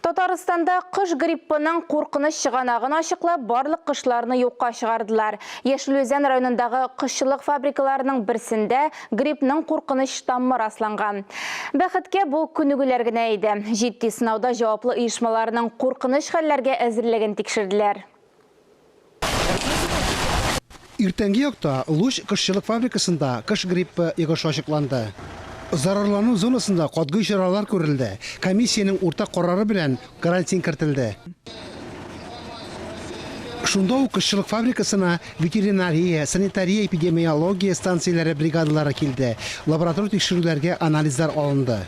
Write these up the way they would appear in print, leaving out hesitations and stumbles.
Татарстанда кош гриппының куркыныч чыганагын ачыклап, барлык кошларны юкка чыгардылар. Яшел Үзән районындагы кошчылык фабрикаларының берсендә гриппның куркыныч штаммы расланган. Бәхеткә, бу күнегүләр генә иде. Җитди сынауда җаваплы оешмаларның куркыныч хәлләргә әзерлеген тикшерделәр. Иртәнге якта Луч кошчылык фабрикасында кош гриппы йогышы ачыкланды. Зарарлану зонасында катгый чаралар күрелде, комиссиянең уртак карары белән карантин кертелде. Шунда ук кошчылык фабрикасына ветеринария, санитария-эпидемиология станцияләре бригадалары килде, лаборатор тикшерүләргә анализлар алынды.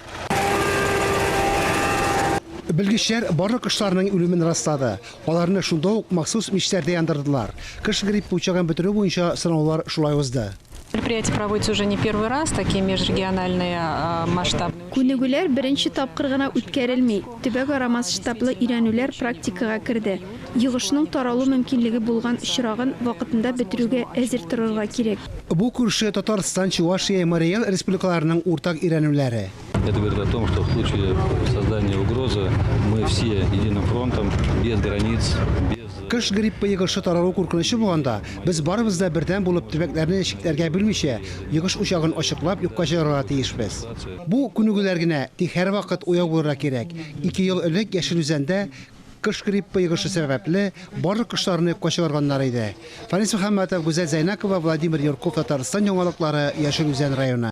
Белгечләр барлык кошларның үлемен раслады. Аларны шунда ук махсус мичләрдә яндырдылар. Кыш гриппы учагын бетерү буенча сынаулар шулай узды. Мероприятие проводится уже не первый раз, такие межрегиональные масштабные. Күнегүләр беренче тапкыр гына үткәрелми, төбәкара масштаблы өйрәнүләр практикага керде. Йогышның таралу мөмкинлеге булган очрагын вакытында бетерүгә әзер торырга кирәк. Бу күрше Татарстан, Чувашия, Марий Эл республикаларының уртак өйрәнүләре. Это говорит о том, что в случае создания угрозы мы все единым фронтом, без границ, без... Кыш гриппы йогышы таралу куркынычы булганда, без барыбыз да бердәм булып төбәкләрне чикләргә бүлмичә, йогыш учагын ачыклап юкка чыгарырга тиешбез. Бу күнегүләр генә, тик һәрвакыт уяу булырга кирәк. Ике ел элек Яшел Үзәндә кыш гриппы йогышы сәбәпле, барлык кошларны юкка чыгарганнар иде. Фәнис Мөхәммәтов, Гүзәл Зәйнакова, Владимир Юрков, Татарстан яңалыклары, Яшел Үзән районы.